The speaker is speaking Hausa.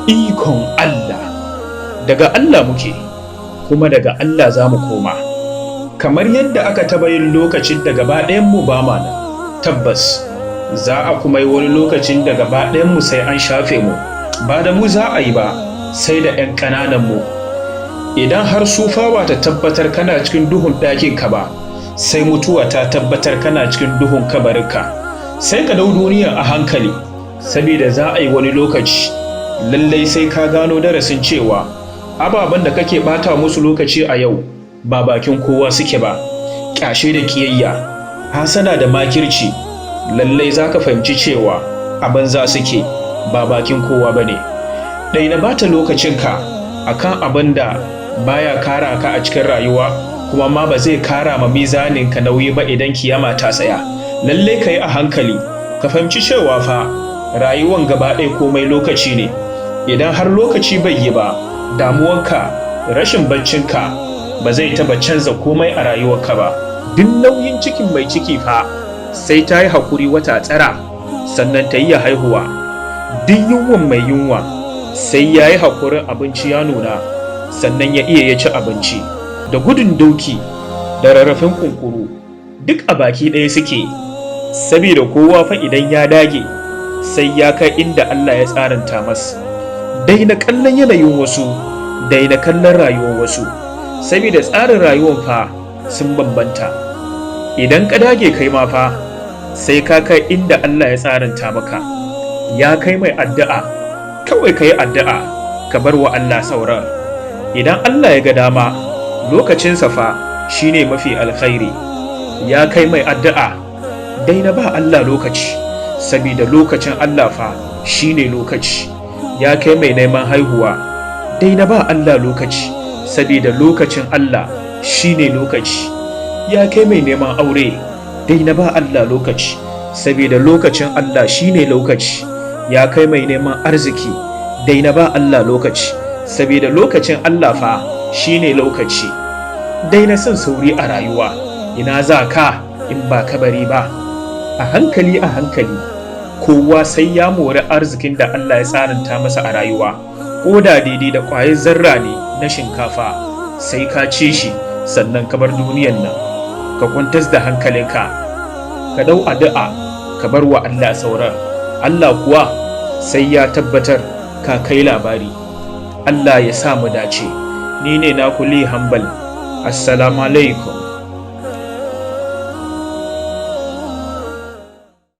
Ikon Allah, daga Allah muke, kuma daga Allah za mu koma. Kamar yadda aka taba yin lokacin da gaba ɗayanmu ba ma nan, tabbas za a kuma yi wani lokacin da gaba ɗayanmu sai an shafe mu, ba da mu za a yi ba, sai da 'yan ƙanananmu. Idan har sufa ba ta tabbatar kana cikin duhun ɗakinka ba, sai mutuwa ta tabbatar kana cikin duhun kabarinka. Sai ka dau duniya a hankali, saboda za a yi wani lokaci lallai sai ka gano darasin cewa ababen da kake bata musu lokaci a yau ba bakin kowa suke ba. Ƙyashe da kiyayya, hasana da makirci, lallai za ka fahimci cewa a banza suke, ba bakin kowa ba ne. Daina bata lokacinka akan abin da baya kara ka a cikin rayuwa, kuma ma ba zai kara ma mizaninka nauyi ba idan kiyama ta tsaya. Lallai ka yi a hankali, ka fahimci cewa fa rayuwan gaba ɗaya komai lokaci ne. Idan har lokaci bai yi ba, damuwanka, rashin baccinka ba zai taba canza komai a rayuwarka ba. Duk nauyin cikin mai ciki fa sai ta yi hakuri wata 9, sannan ta yi haihuwa. Duk yunwan mai yunwa sai ya yi hakurin abinci ya nuna, sannan ya iya ya ci abinci. Da gudun doki da rarrafin kunkuru duk a baki ɗaya suke, saboda kowa fa idan ya dage sai ya kai inda Allah ya tsaranta masa. Daina kallon yanayin wasu, daina kallon rayuwar wasu, saboda tsarin rayuwar fa sun bambanta. Idan ka dage kai ma fa sai ka kai inda Allah ya tsaranta maka. Ya kai mai addu'a, kawai ka yi addu'a ka bar wa Allah sauran. Idan Allah ya ga dama, lokacinsa fa shine mafi alkhairi. Ya kai mai addu'a, daina ba Allah lokaci, saboda lokacin Allah fa shine lokaci. Ya kai mai neman haihuwa, daina ba Allah lokaci, saboda lokacin Allah shine lokaci. Ya kai mai neman aure, daina ba Allah lokaci, saboda lokacin Allah shine lokaci. Ya kai mai neman arziki, daina ba Allah lokaci, saboda lokacin Allah fa shine lokaci. Daina son sauri a rayuwa, ina za ka in ba kabari ba? A hankali a hankali, kowa sai ya mori arzikin da Allah ya tsaranta masa a rayuwa. Ko da daidai da ƙwayar zarra ne na shinkafa, sai ka ci shi sannan ka bar duniyan nan. Ka kwantas da hankalinka, ka dau addu'a, ka bar wa Allah sauran. Allah kuwa sai ya tabbatar ka kai labari. Allah ya sa mu dace. Ni ne naku Lee Hambal. Assalamu alaikum.